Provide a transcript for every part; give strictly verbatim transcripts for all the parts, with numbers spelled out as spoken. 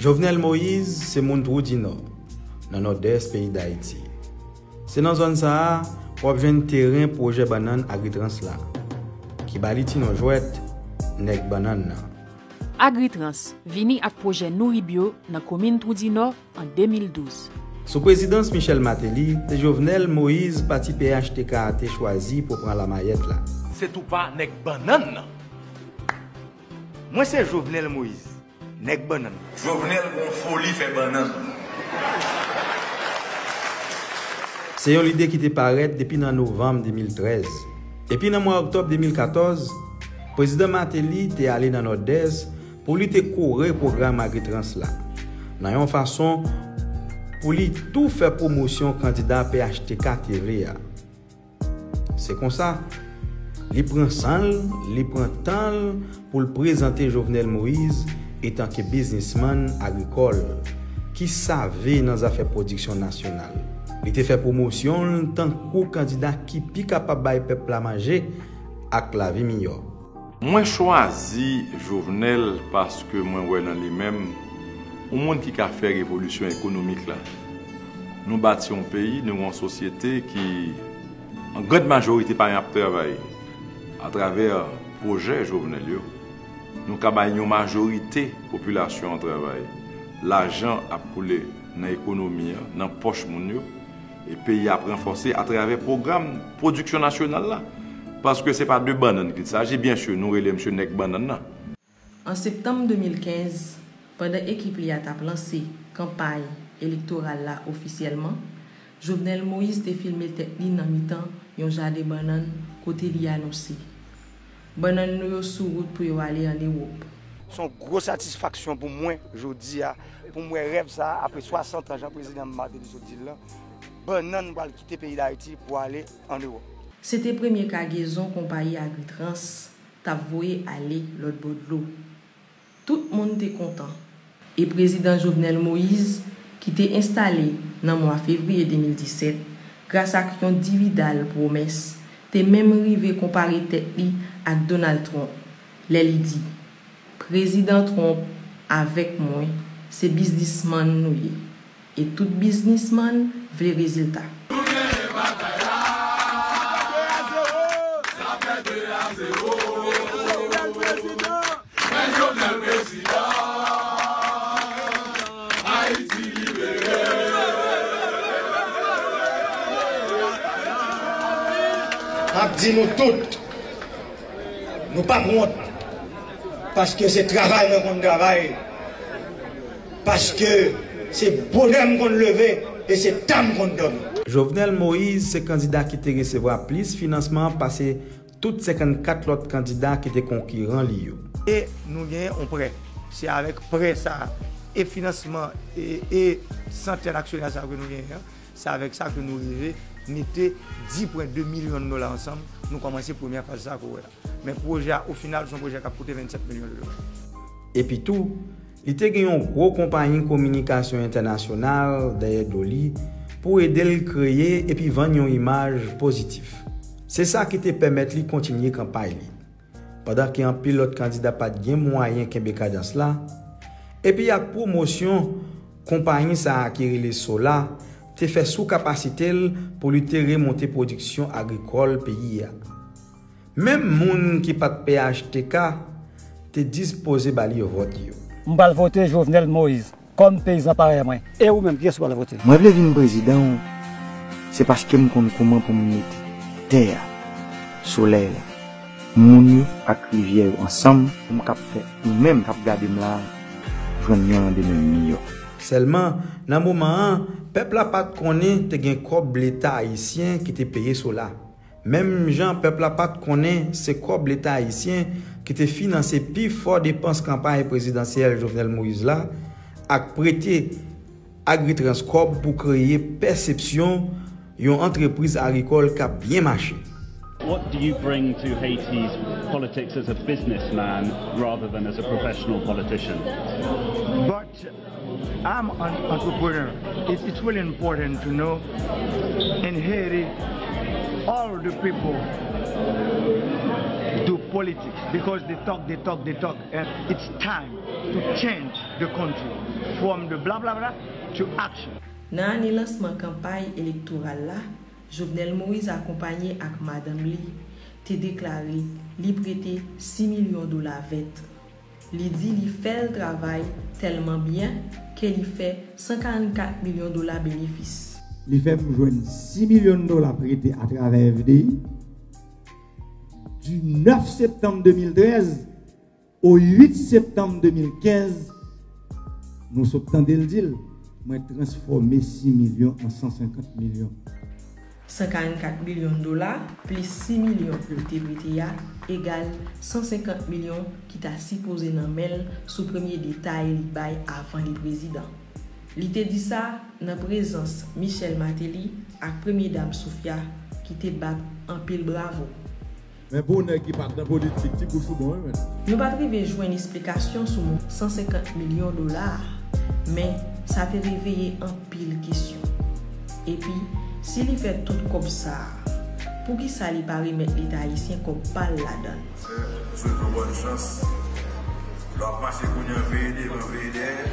Jovenel Moïse se moun Twou di Nò, nan Nòdès peyi Dayiti. Se nan zòn sa a w ap jwenn teren pwojè bannann Agritrans la, ki ba li ti non jwèt Nèg Bannann nan. Agritrans vini ak pwojè Nouribio nan komin Twou di Nò an de mil douz. Sou prezidans Michel Martelly, se Jovenel Moïse pati P H T K a te chwazi pou pran lamayèt la. Se tou pa Nèg Bannann nan. Mwen se Jovenel Moïse, Nèg Bannann. Jovenel gon foli fè bannann. Se yon lide ki te parèt depi nan novanm de mil trèz. Epi nan mwa òktòb de mil katòz, Prezidan Martelly te ale nan Nòdès pou li te kore pwogram Agritrans la, nan yon fason pou li tou fè pwomosyon kandida P H T K te vle a. Se konsa, li pran san l, li pran tan l pou l prezante Jovenel Moïse etanke biznismann agrikòl ki save nan zafè pwodiksyon nasyonal. Li te fè pwomosyon l tankou kandida ki pi kapab bay pèp la manje ak lavi miyò. Mwen chwazi Jovenel paske mwen wè nan li menm yon moun ki ka fè revolisyon ekonomik la. Nou bati yon peyi, nou yon sosyete ki an grand majorite pa ap travay. Atravè pwojè Jovenel yo, nou ka bay yon majorite popilasyon an travay. Lajan ap koule nan ekonomi an, nan pòch moun yo, e peyi a ap ranfòse atravè pwogram pwodiksyon nasyonal la. Paske se pa de bannann ki saji, byen si nou rele misye Nèg Bannann nan. An septanm de mil kenz, pandan ekip li a t ap lanse kanpay elektoral la ofisyèlman, Jovenel Moïse te filme tèt li nan mitan yon jaden bannann kote li anonse, Bannann nou yo sou wout pou yo ale an Ewòp. Se yon gwo satisfaksyon pou mwen jodi a, pou m wè rèv sa a, apre swasant an, jan Prezidan Martelly sot di l lan, bannann pral kite peyi Dayiti pou ale an Ewòp. Se te premye kagezon konpayi Agritrans t ap voye ale lòt bò dlo. Tout moun te kontan. E Prezidan Jovenel Moïse, ki te enstale nan mwa fevriye de mil disèt, gras ak yon dividal pwomès, te menm rive konpare tèt li ak Donald Trump, lè li di, Prezidan Trump avèk mwen, se biznismann nou ye. E tout biznismann vle rezilta. M ap di nou tout, nou p ap wont, paske se travay mwen konn travay, paske se bonè m konn leve e se ta m konn dòmi. Jovenel Moïse se kandida ki te resevwa plis finansman pase tout senkannkat lòt kandida ki te konkiran li yo. E nou genyen yon prè. Se avèk prè sa a e finansman e, e santèn aksyonè sa a ke nou genyen an, se avèk sa ke nou rive mete dis pwen de milyon dola ansanm, nou kòmanse premyè faz sa a ke w wè la. Men pwojè a, o final, se yon pwojè k ap koute vennsèt milyon de dola. Epi tou, li te gen yon gwo konpayi kominikasyon entènasyonal dèyè do li pou ede l kreye epi vann yon imaj pozitif. Se sa ki te pèmèt li kontinye kanpay li. Pandan ke anpil lòt kandida pa t gen mwayen kenbe kadans la, epi ak pwomosyon konpayi sa a ki rele Sola te fè sou kapasite l pou li te remonte pwodiksyon agrikòl peyi a. Menm moun ki pa t P H T K te dispoze ba li vòt yo. M pral vote Jovenel Moïse kòm peyizan parèy mwen. E ou menm, kiyès ou pral vote? Mwen vle vin prezidan w, se paske m konn kouman pou m mete tè a, solèy la, moun yo ak rivyè yo ansanm pou m kab fè ou menm k ap gade m la a jwenn yon landemen miyò. Sèlman, nan moman an, pèp la pa t konnen te gen kòb Leta ayisyen ki te peye Sola. Menm jan pèp la pa t konnen se kòb Leta ayisyen ki te finanse pi fò depans kanpay prezidansyèl Jovenel Moïse la ak prete Agritrans kòb pou kreye pèsepsyon yon antrepriz agrikòl k ap byen mache. What do you bring to Haiti's politics as a businessman rather than as a professional politician? But I'm an entrepreneur. It, it's really important to know in Haiti, all the people do politics because they talk, they talk, they talk. And it's time to change. the country from the blah blah blah to action. Nan ane lansman kanpay elektoral la, Jovenel Moïse akonpanye ak madanm li te deklare li prete sis milyon dola vèt. Li di li fè l travay tèlman byen ke li fè san karannkat milyon dola benefis. Li fè m jwenn sis milyon dola prete atravè F D I. Du neuf septanm de mil trèz au uit septanm de mil kenz, nou sot tande l di l, mwen transfòme sis milyon an san senkant milyon. San karannkat milyon dola plis sis milyon ke l te prete a egal san senkant milyon ki ta sipoze nan men l sou premye detay li bay avan li prezidan. Li te di sa nan prezans Michel Martelly ak premye dam Sophia ki te bat anpil bravo. Men pou nèg ki pa t nan politik, ti bouch ou bon wi menn. Nou pa t rive jwenn esplikasyon sou mo san senkant milyon dola a, men sa te reveye anpil kesyon. Epi, si li fè tout kòb sa a, poukisa li pa remèt Leta ayisyen kòb pa l ladan l? Sè, m swete w bòn chans. Lè w ap mache kounye a, veye devan, veye dèyè.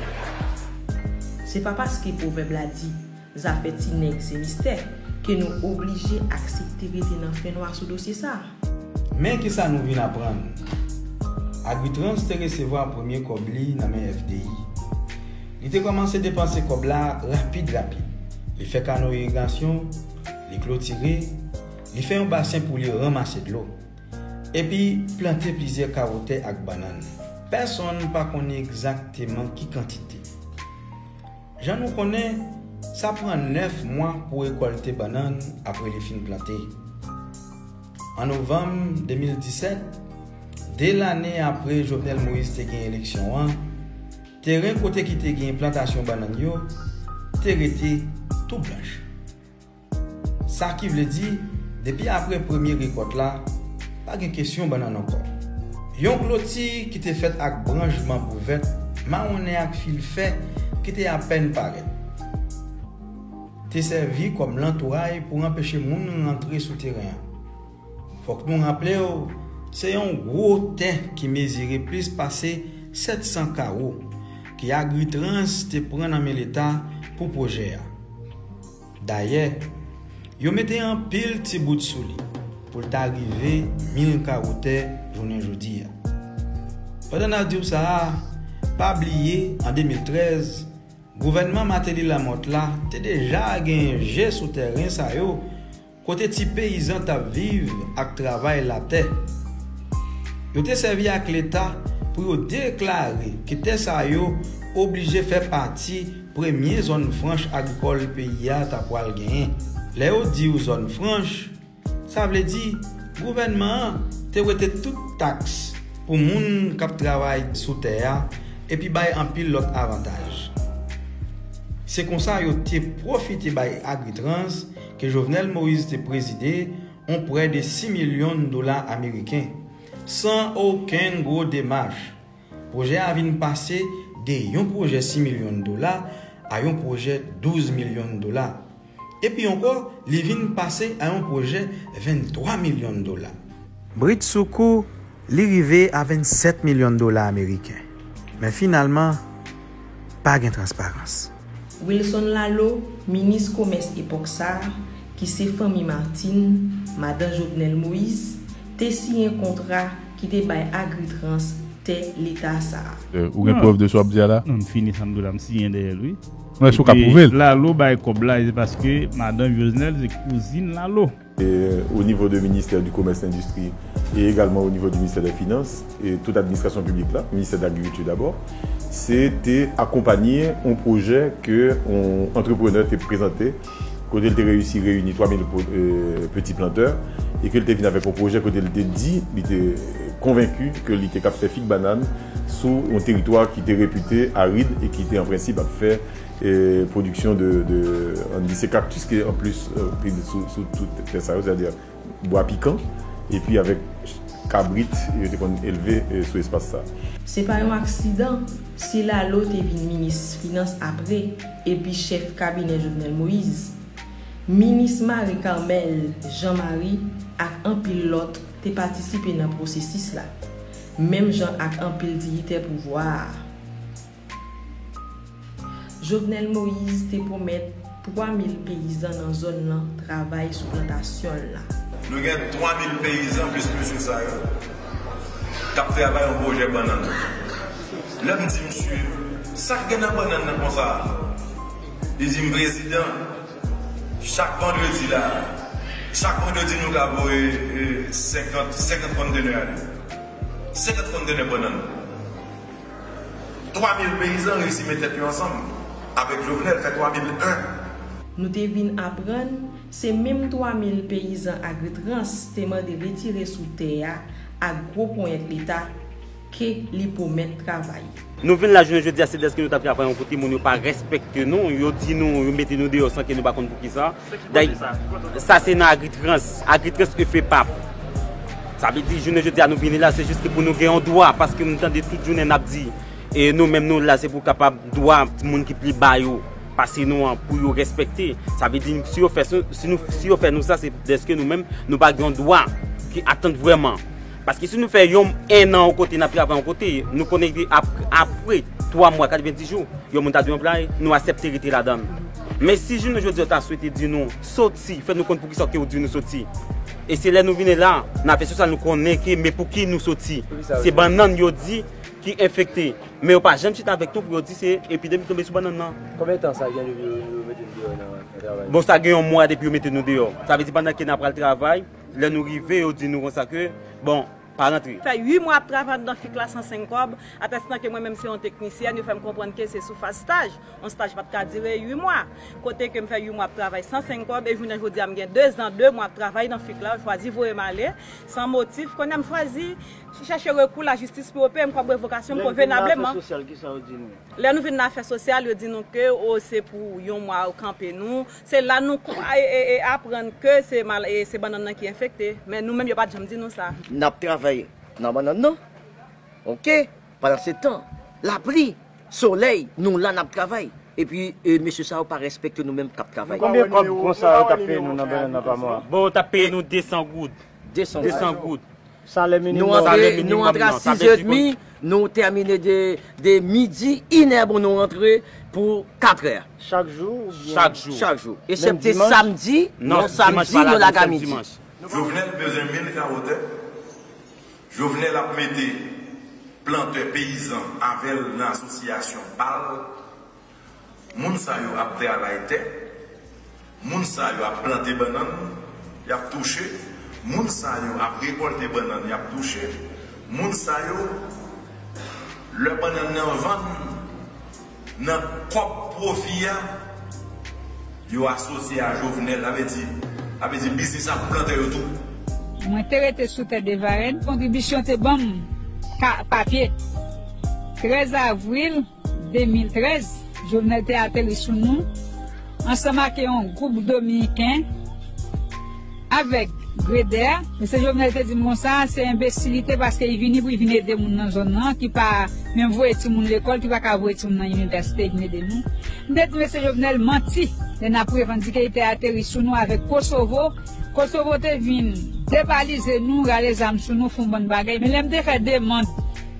Se pa paske pwovèb la di, zafè ti nèg se mistè, ke nou oblije aksepte rete nan fènwa sou dosye sa a. Men kisa nou vin aprann? Agritrans te resevwa premye kòb li nan men F D I. Li te kòmanse depanse kòb la rapid rapid. Li fè kano irigasyon, li klotire, li fè yon basen pou li ranmase dlo. Epi plante plizyè kawo tè ak bannann. Pèsonn pa konnen egzakteman ki kantite. Jan nou konnen, sa pran nèf mwa pou rekòlte bannann apre li fin plante. An novanm de mil disèt, de lane apre Jovenel Moïse te gen eleksyon an, teren kote ki te gen plantasyon bannann yo te rete tou blanch. Sa ki vle di, depi apre premye rekòt la, pa gen kesyon bannann ankò. Yon kloti ki te fèt ak branch banbou vèt, mawonnen ak fil fè ki te apèn parèt, te sèvi kòm lantouray pou anpeche moun rantre sou teren an. Fòk nou raple w, se yon gwo tè ki mezire plis pase sèt san kawo, ki Agritrans te pran nan men Leta pou pwojè a. Dayè, yo mete anpil ti bout sou li pou l ta rive mil kawo tè jounen jodi a. Pandan n ap di w sa a, pa bliye, an de mil trèz, gouvènman Martelly-Lamothe la te deja gen je sou tèren sa yo kote ti peyizan t ap viv ak travay latè. Yo te sèvi ak Leta pou yo deklare ke tè sa yo oblije fè pati premye zòn franch agrikòl peyi a ta pral genyen. Lè yo di w zòn franch, sa vle di gouvènman an te wete tout taks pou moun k ap travay sou tè a epi bay anpil lòt avantaj. Se konsa yo te pwofite bay Agritrans ke Jovenel Moïse te prezide, yon prè de sis milyon dola ameriken, san okenn gwo demach. Pwojè a vin pase de yon pwojè sis milyon dola a yon pwojè douz milyon dola. Epi ankò, li vin pase a yon pwojè venntwa milyon dola. Britsoukou, li rive a vennsèt milyon dola ameriken. Men finalman, pa gen transparans. Wilson Laleau, minis komès epòk sa a, ki se fanmi Martine, madan Jovenel Moïse, te siyen kontra ki te bay Agritrans tè Leta sa a. Ou gen prèv de sa w ap di a la? Non, m fini sa m di w la, m siyen dèyè l, wi. Mwen èske w ka pwouve l? Laleau bay kòb la, se paske madan Jovenel se kouzin Laleau. Et au niveau de ministère du commerce et industrie et également au niveau du ministère des finances et toute administration publique là, ministère de l'agriculture d'abord, se te akonpanye yon pwojè ke yon antreprenè te prezante, kote l te reyisi reyini twa mil po- euh, peti plantè, e ke l te vin avèk yon pwojè kote l te di, li te konvenki ke li te kab fè fig bannann sou yon teritwa ki te repite arid e ki te an prensip ap fè e pwodiksyon de, de, ann di se kaktis ki anplis pil sou, sou tout tè sa yo, sètadi bwa pikan, epi avèk kabrit yo te konn elve e sou espas sa. Se pa yon aksidan si Laleau te vin minis finans apre epi chèf kabinè Jovenel Moïse. Minis Marie Carmelle Jean Marie ak anpil lòt te patisipe nan pwosesis la, menm jan ak anpil diyitè pouvwa a. Jovenel Moïse te pwomèt twa mil peyizan nan zòn nan travay sou plantasyon l la. Nou gen twa mil peyizan plis mesye sa yo k ap travay yon pwojè bannann. Lè m di misye, sa k gen nan bannann nan konsa? Li di m, prezidan, chak vandredi la, chak vandredi nou ka voye senkant, senkant kontenè ale. Senkant kontenè bannann. Twa mil peyizan reyisi met tèt yo ansanm avèk Jovenel, fè twa mil en. Nou te vin aprann se menm twa mil peyizan Agritrans te mande retire sou tè a ak gwo ponyèt Leta ke li pwomèt travay. Nou vin la jounen jodi a, se dèske nou t ap travay yon kote, moun yo pa respekte nou, yo di nou, yo mete nou deyò san ke nou pa konn poukisa. Dayè, sa se nan Agritrans, Agritrans ke FEPAP. Sa vle di, jounen jodi a nou vini la, se jis ke pou nou gen yon dwa, paske nou tande tout jounen n ap di, e nou menm nou la, se pou kapab dwa moun ki pli ba yo pase nou an pou yo respekte. Sa vle di, si yo fè, si nou, si yo fè nou sa, se dèske nou menm, nou pa gen yon dwa ki atann vrèman. Paske si nou fè yon en an yon kote, n ap travay yon kote, nou konnen ke ap, apre twa mwa, katrevenndis jou, yon moun ta dwe anplwaye, nou aksepte rete ladan l. Men si jounen jodi a yo ta swete di nou soti, fè nou konn poukisa ke yo di nou soti. E se lè nou vini la, nan afè sosyal nou konnen ke men pouki nou soti. Se bannann yo di ki enfekte. Men yo pa janm chita avèk nou pou yo di se epidemi ki tonbe sou bannann nan. Konbyen tan sa gen depi yo, yo mete nou deyò nan, nan travay? Bon, sa gen yon mwa depi yo mete nou deyò. Sa vle di pandan ke n ap pral travay, lè nou rive, yo di nou konsa ke, bon, pa rantre. Fè uit mwa ap travay anndan fik la san senk kòb, atèstan ke mwen menm se yon teknisyèn, yo fè m konprann ke se sou faz staj. Yon staj pa t ka dire uit mwa. Kote ke m fè uit mwa ap travay san senk kòb, e jounen jodi a m gen dezan, de mwa ap travay nan fik la, yo chwazi voye m ale, san motif. Kounye a m chwazi chèche rekou lajistis pou yo peye m kòb revokasyon m konvenableman. Lè nou vin nan afè sosyal, ki sa yo di nou? Lè nou vin nan afè sosyal, yo di nou ke, o, se pou yon mwa yo kanpe nou. Se la nou ko-, e, e, e, aprann ke se mal, e, se bannann nan ki enfekte. Men nou menm, yo pa t janm di nou sa. N ap travay nan bannann nan. Oke? Pandansetan, lapli, solèy, nou la n ap travay. Epi, e, mesye sa yo pa respekte nou menm k ap travay. Konbyen kòb konsa yo t ap peye nou nan bannann nan pa mwa? Bon, yo t ap peye nou desan goud. Desan goud. Desan goud. Salè minimòm. Nou antre, nou antre a sizè edmi, nou tèmine de, de midi, inè bon nou antre pou katrè. Chak jou oubyen? Chak jou. Chak jou. Eksepte samdi, non, samdi nou lage a midi. Jovenel bezwen mil kawo tè. Jovenel ap mete plantè peyizan avè l nan asosyasyon pa l. Moun sa yo ap travay tè. Moun sa yo ap plante bannann, y ap touche. Moun sa yo ap rekòlte bannann, y ap touche. Moun sa yo, lè bannann nan vann, nan kòb pwofi a, yo asosye a Jovenel, sa vle di, sa vle di biznis ap plantè yo tou. Mwen te rete sou tè de Varenne, kontribisyon te ban m ka, papye. Trèz avril de mil trèz, Jovenel te ateri sou nou, ansanm ak yon gwoup dominiken, avèk Greder. Mesye Jovenel te di m konsa, se enbesilite paske li vini pou li vin ede moun nan zòn nan, ki pa menm voye timoun lekòl, ki pa ka voye timoun nan inivèsite, li vin ede nou. M te di mesye Jovenel manti, lè n ap revandike li te ateri sou nou avèk Kosovo. Kosovo te vin debalize nou, rale zam sou nou, fè yon bann bagay. Men lè m te fè demann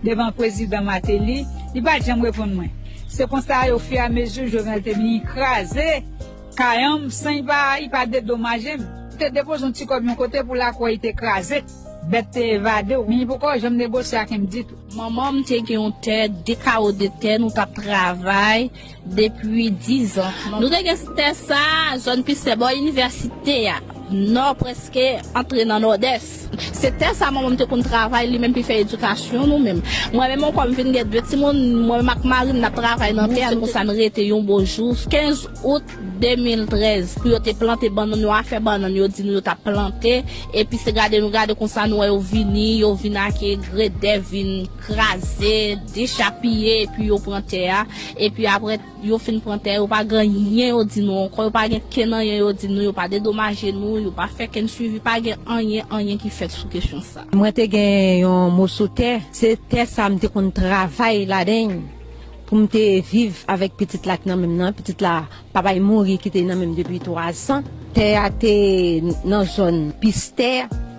devan prezidan Martelly, li pa t janm reponn mwen. Se konsa, ofiramezi, Jovenel te vini kraze kay an m san li pa, li pa dedomaje m. Li te depoze yon ti kòb yon kote pou lakou a li te kraze. Bèt te evade, men li poko janm negosye ak M ditou. Manman m te gen yon tè, de kawo de tè, nou t ap travay depi dizan. Nou te gen tè sa, zòn Pistè, bò inivèsite a, nò, prèske antre nan nòdès. Se tè sa manman m te konn travay, li menm ki fè edikasyon nou menm. Mwen menm ankò, m vin gen de timoun, mwen menm ak mari m, n ap travay nan tè a, se konsa n rete yon bon jou, kenz out de mil trèz, pou yo te plante bannann, yo afè bannann, yo di nou yo t ap plante, epi se gade nou gade konsa nou wè yo vini, yo vin ak gredè, vin kraze, dechapiye, epi yo pran tè a, epi apre yo fin pran tè, yo pa gen anyen yo di nou ankò, yo pa gen kenn anyen yo di nou, yo pa dedomaje nou, yo pa fè kenn swivi, pa gen anyen, anyen ki fèt sou kesyon sa. Mwen te gen yon moso tè, se tè sa m te konn travay ladan l pou m te viv avèk pitit la k nan men m nan, pitit la, papa l mouri kite l nan men m depi twazan. Tè a te nan zòn Pistè.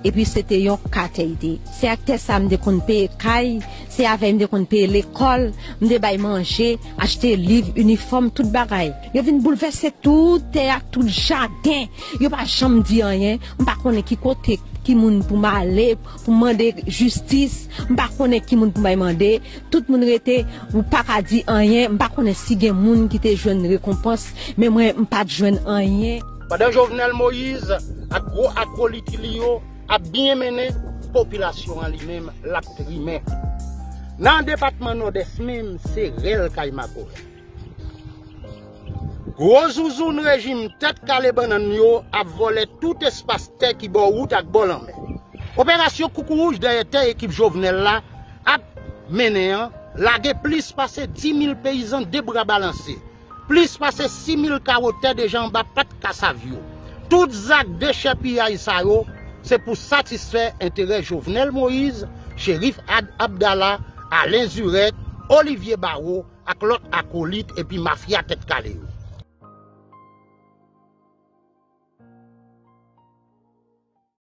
Epi se te yon ka tè l te ye. Se ak tè sa m te konn peye kay, se avè l m te konn peye lekòl, m te bay manje, achte liv, inifòm, tout bagay. Yo vin boulvèse tout tè a, tout jaden. Yo pa janm di anyen. M pa konnen ki kote, ki moun pou m ale, pou m mande jistis. M pa konnen ki moun pou m bay mande. Tout moun rete, ou pa ka di anyen. M pa konnen si gen moun ki te jwenn rekonpans, men mwen, m pa t jwenn anyen. Pandan Jovenel Moïse ak gwo akolit li yo ap byen mennen, popilasyon an li menm, l ap trimen. Nan depatman Nòdès menm, se rèl kay makorèl. Gwo zouzoun rejim tèt kale bannann yo ap vòlè tout espas tè ki bò wout ak bò lanmè. Operasyon Koukouwouj dèyè tè ekip Jovenel la ap mennen an lage plis pase dis mil peyizan de bra balanse. Plis pase sis mil kawo tè deja anba pat kasav yo. Tout zak dechèpiyay sa yo, se pou satisfè enterè Jovenel Moïse, Cherif Ad Abdallah, Alain Zurek, Olivier Barrot ak lòt akolit epi mafya tèt kale yo.